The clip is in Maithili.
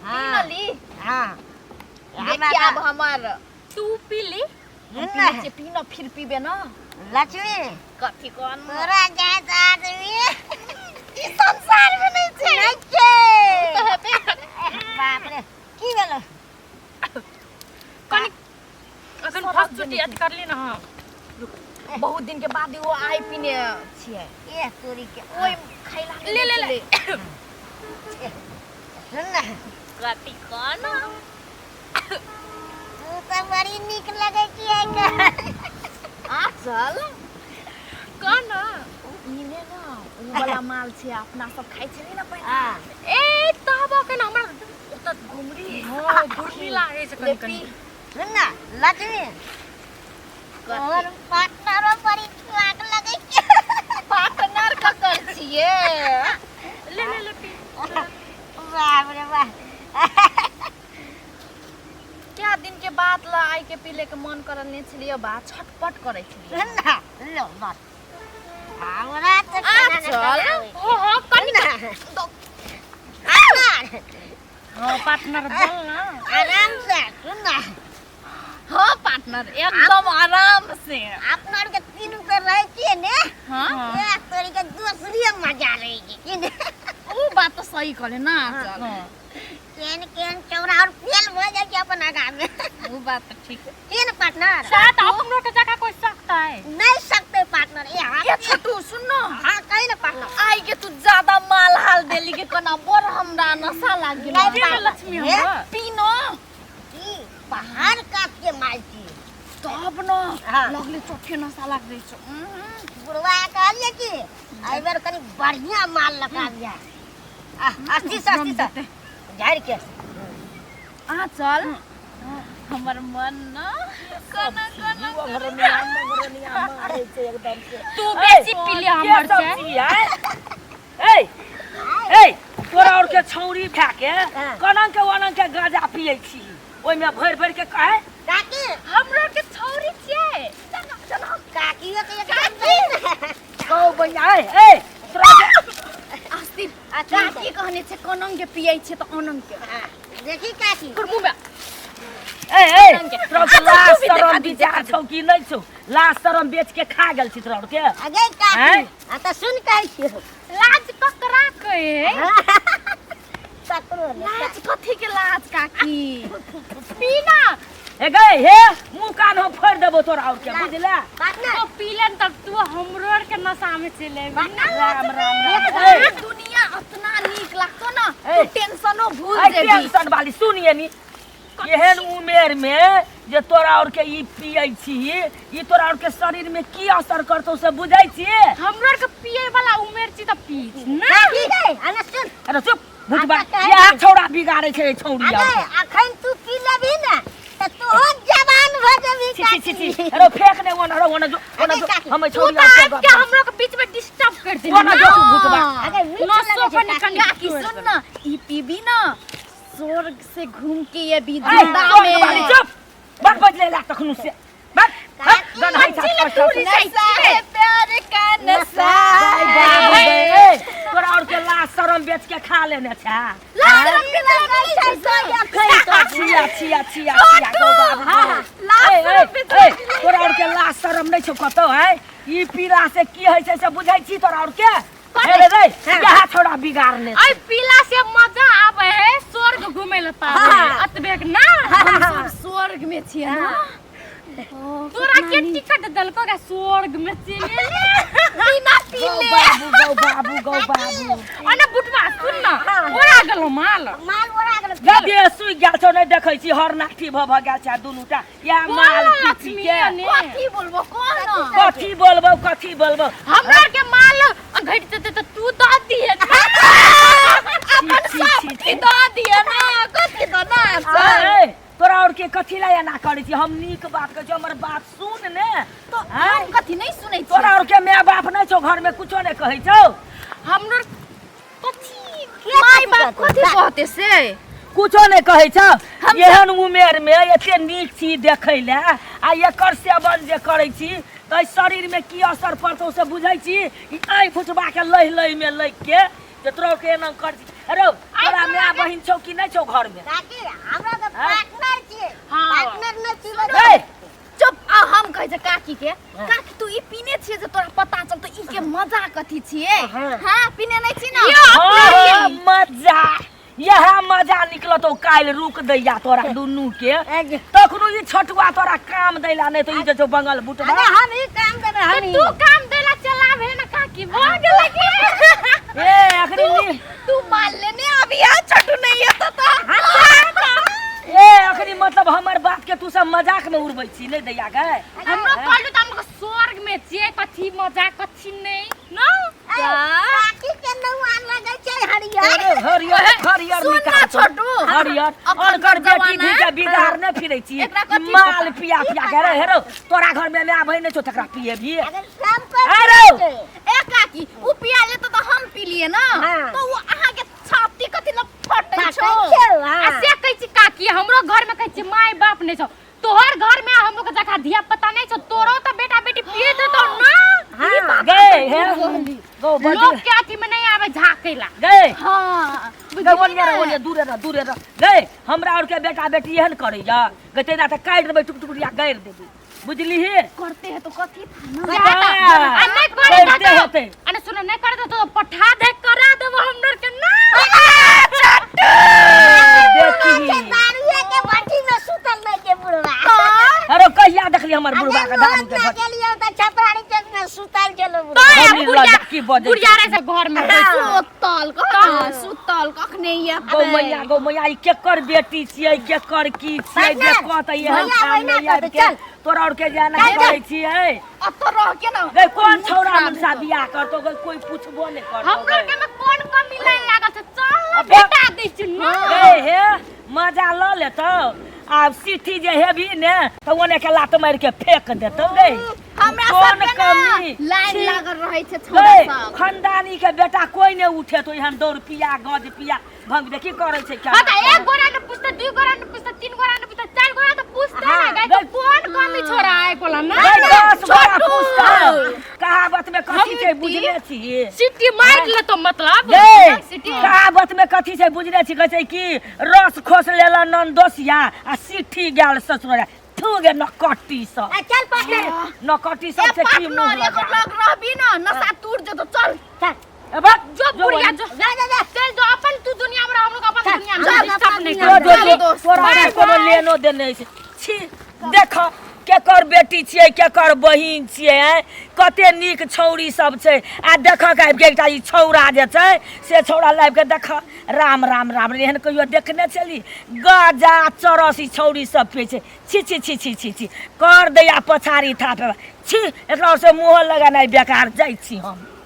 पी न ली। हाँ। देखी आब हमर तू पी ली। हम पीने छियै, पी न फिर पीबे न। लक्ष्मी, कथी कोन तोरा जात आदमी ई संसार में नहीं छै। नहीं छै। तऽ हेबे करे। बाप रे, की भेलो? कनी अखन फर्स्ट छुट्टी अथी करली ना। हाँ, बहुत दिन के बाद वो आइ पीने छियै। ए तोरी के। ओइ खैला नहि। ले, ले, ले। छलै। सुन ना। कथी कोन? तू तऽ बड़ी नीक लगै छी आइ। आ चल। कौन? उ ई ने ना, उ वाला माल छै, अपना सब खाइ छली ना पहिने। हाँ। ए तब अखन हमरा ओतऽ घुमरी। हाँ, घुर्मी लागै छै। ले। कनी कनी। पी। सुन ना लक्ष्मी, तोहर पार्टनरो बड़ी चुआक लगै छै। पार्टनर ककर छियै? ले ले ले, पी। बाप रे बाप। क्या दिन के बाद ला आइ के पीले के मन करल नहि छलियै बा, छटपट करै छलियै। सुन ना, लो बस हमरा तऽ आ केना ने चल। केना आबै। हो हो, कनी। सुन ना। पार्टनर। हाँ पार्टनर, बोल ना। आराम से सुन ना। हाँ पार्टनर, एकदम आराम से। अपना आरके तीनू के रहै छियै ने। हाँ। ए तोरी के दोसरी मजा रहै छै की ने? उ बात तऽ सही कहले ना चल। हाँ। केहन केहन चौरा और फेल भऽ जाइ छै अपन आगा में। उ बात तऽ ठीक। के ने पार्टनर? शायद अपनो के जगह कोई सकता है। नहीं सकते पार्टनर, ए हाथ। ए छोटू, सुन न। हाँ, कही ना पार्टनर। आइ के तू ज्यादा माल हाल देली के कोना बड़ हमरा नशा लाग गेल। नहीं। के ने लक्ष्मी? हे? हमरा पी न। ई पहाड़ काट के माल छी। तब न। हाँ। लगले चोखे नशा लाग जाइ छै। बुढ़वा कहलिए कि एहि बेर कनि बढ़िया माल लगा दिया। अस्सी से 80 से झाड़ि के। आ चल, हमर मन न कोना कोना। मंगरनिया मंगरनिया मारै छै एकदम से। तू बेसी पी ले हमर के सब से। छी आय? ए ए, तोरा और के छौरी भए के हाँ। कनंग के वनंग के गांजा पियै छी, ओहिमे भरि भरि के कहे। काकी। हमरो के छौरी छियै। काकी के एकदम गौ बहिना, ए ए, तोरा के आस्ती। अच्छा। काकी कहने छै कोनंग के पियै छै तऽ अनंग के। हाँ, देखी काकी। तोर मुँह में। ए ए, तोरा के अच्छा, तू लाज भी शरम देखा दी, विचार देखा दी। छौ कि नहि छौ? लाज शरम बेच के खा गेल छी तोरा और के? अगे काकी। आँय? आ तऽ सुन, कहै छियौ। लाज ककरा कहे? ककरो नहि। लाज कथी के लाज काकी? पीना। हे गए, हे मुंह कान हम फोड़ि देबो तोरा और के, बुझले? पार्टनर। तो पीलन तब तू हमरो आर के नशा में चले अबी ना। राम राम राम। ए, दुनिया अतना नीक लागतो ना। ए। तू टेंशनो भूल एहि जेबी। टेंशन वाली सुनिए नी, एहन उमेर में जे तोरा और के ई पियै छी, ई तोरा और के शरीर में की असर करतौ से बुझै छी? हमरो आर के पिए वाला उमेर छी तऽ पी ना। काकी गई, अने सुन। अरे चुप भुटबा। अच्छा, कहै इएह छी। छौड़ा बिगाड़ै छै छौड़ी अगे और के। अखन तू पी लेबही ने तऽ तोहो जवान भऽ जेबही। छी छी छी छी। काकी। अरे फेंक ने ओना, ओना जो, ओना अरे जो। काकी, हम तू छौड़ी तऽ और के आबि गप के हमरो के बीच में डिस्टर्ब कर देली। ओना जो तू भुटबा। अगे मीठ नसो लगै छै कनि काकी। कनि। काकी सुन ना, ई पीबी ना, स्वर्ग से घूम के ये भी ए, जिंदा स्वर्ग वाली, में। चुप बड़ बजले ला तखनु से बस। काकी, गनहाइ छा। नशा है प्यार का नशा। ए, तोरा और के लाज शरम बेच के खा लेने छा? लाज शरम के लगल छै अखन तो छिया छिया छिया छिया, गौ बाबू गौ। लाज ए, ए, शरम बेच। ए, तोरा और के लाज शरम नहि छौ कतौ है? ई पीला से की होइ छै से बुझै छी तोरा और के? हे रे रे, यहाँ छोड़ा बिगाड़ने। अइ पीला से मजा आवे है, स्वर्ग घूमे ला पावे हाँ। अतबे के ना। हम सब स्वर्ग में छियै ना। तोरा के टिकट देलको गा स्वर्ग में चले बिना गौ पीले। बाबू गौ बाबू गौ बाबू। अने बुटवा, सुन ना, ओरा गेलो माल। माल ओरा गेल। गदे सुइ गेल छौ, नहि देखै छी हर नाठी भऽ भऽ गेल छै आ दुनूटा या माल बोल पी पी लक्ष्मी के। अने। कथी बोलबो कोन? कथी बोलबौ, कथी बोलबौ? हमरा के माल घटि जेतै तऽ तू दऽ दिहे ना। अपन छी, सब छी, की दऽ दिहे ना, कथी दऽ ना चल। ए, तोरा और के कथी ला एना करै छी? हम नीक बात कहै छी, हमर बात सुन ने। तो हम कथी नहीं सुनै तोरा छियै? और के माय बाप नहि छौ घर में, कुछो नहि कहै छौ? हमरो कथी माय बाप कथी कहते से? कुछो नहि कहै छौ? एहन उमेर में एते नीक छी देखै लए आ एकर सेवन जे करै छी तऽ शरीर में की असर पड़तौ से बुझै छी? ई आँखि फुटबा के लहि लहि में लागि के जे तोरा के एना कर छी। अरे तोरा माय बहिन छौ कि नहि छौ घर में? काकी, हमरा तऽ आँय? पार्टनर छियै। हाँ। पार्टनर नहि छियै। ए, चुप। आ हम कहै छै काकी के, काकी तू ई पीने छियै जे तोरा पता चलतो ई के मजा कथी छियै? हाँ, पीने नहि छी ना? हाँ, मजा यह मजा निकलतो काल्हि। रुक दैया तोरा दुनू के। तखनो ई छोटुआ तोरा काम दैला नहि तऽ ई जे छौ बंगल बुटबा। अरे, हम ही काम देबै, हम ही। तू काम देला चलाबे ना काकी, भऽ गेलै की? ए, अखनी तू माल लेने आबिया, छोटू नहीं एतो तऽ। ए, अखनी मतलब हमर बात के तू सब मजाक में उड़बै छी नहि दैया गै? हमरो कहलू तऽ हम स्वर्ग में छियै, कथी मजा कथी नहि ना। काकी के नौआ लगै छै हरियर। अरे, हरियर हरियर सुन ना निकाल छोटू। हरियर अखन अनकर के बेटी जमाना धी के बिगाड़ ने फिरै छी। एकरा कथी माल पता? पिया पिया के रे हेरो, तोरा घर में माय बहिन नहि छौ तकरा पिए भी? अगर सब कर अरे! ए काकी, उ पिया लेतो तऽ हम पी लिए ना। हाँ। तो उ अहाँ के छाती कथी ल फटै छौ? छौ। आ हाँ। से कहै छी काकी, हमरो घर में कहै छी माय बाप नहि छौ, तोहर घर में हमरो के जखा धिया पता नहि छौ, तोरो तऽ बेटा बेटी पियैत हेतौ ना? हाँ। गै हे गौ बज। लोक के अथी में नहि आबै झाकै ला। गै। हाँ। गै, ओनिया रह, ओनिया दूरे रह, दूरे रह। गै, हमरा और के बेटा बेटी एहन करैया गै, तेना तऽ काटि देबै, टुक टुकड़िया गाड़ि देबै, बुझलिही? करते है तो कथी था ना? आ नहि करे करते तऽ हेतै। आ नहि, सुन, नहि करे तऽ पठा दे, करा देबो हमर के ना। देखी। दारुए के भट्ठी में सुतल नहीं के बुढ़वा। अरे, कहिया देखली हमर बुढ़वा के दारू के ना भट्टी? गेलियो तऽ छपरारी चौक में सुतल छलो बुढ़वा। तो बड़ी बुढ़िया लज्जा की बजै। बुढ़िया रहे से घर में। सुतल कह, सुतल कखने ये। गौ मैया, गौ मैया, ई केकर बेटी छियै, केकर की छियै? पार्टनर, देखो तऽ एहन भैया, ठाम ओहिना नहि आबि करतै, के चल। तोरा और के जाना चल, चल। करै छियै। अतऽ रह के ना। गै, कोन छौड़ा मुनसा बियाह करतौ गै? कोई पुछबो नहि करतौ हमरो गै। के में कोन कमी लाइन लागल छै? चल ना, अबे। भेटा दै छी ना। गै हे, मजा लऽ लेतौ, आब सीठी जे हेबी ने तऽ ओने के लात मारि के फेंक देतौ गै। हमरा कोन सबके ना कमी? लाइन छी। लागल रहै छै छौड़ा गै, सब। खानदानी के बेटा कोई ने उठे तो एहन दौड़ पिया, गज पिया, भंग देखी करै छै क्या? हाँ तऽ एक गोरा ने पूछते, दुई गोरा ने पूछते, तीन गोरा ने पूछते, चार गोरा तऽ पूछते ना गै, तऽ कोन कमी छोड़ा आइ कोला ना? गै, 10 गोरा पूछतौ। कहावत में कथी छै बुझले छी? सीटी मारि लेतो मतलब। गै, सीटी। कहावत में कथी छै बुझले छी? कहै छै कि रस खोस लेला ननदोसिया आ सिट्ठी गेल ससुर। थू गे नकटी सब। आ, चल पार्टनर। नकटी ए सब से की पार्टनर, मुंह एकर लगा लग रहबी ना, नशा टूट जेतो, चल। चल। ए बा, जो बुढ़िया जो। जा जा जा। चल जो, अपन तू दुनिया में रह, हम लोग अपन चल, दुनिया में चल, डिस्टर्ब अपन नहीं दुनिया जो में। कर। जो दोस्त, तोरा बाय, कोनो बाय। लेनो देने छै। छी, देख केकर बेटी छियै, केकर बहिन छियै, आँय? कते नीक छौरी सब छै आ देखऽ के आबि के एकटा ई छौड़ा जे छै से छौड़ा लाबि के देख। राम राम राम, एहन कहियो देखने छली? गाजा चरस ई छौरी सब पियै छै। छी छी छी छी छी छी, कर दैया पछाड़ी थापे। छी, एकरा से मुँह लगेनाइ बेकार। जाइ छी हम।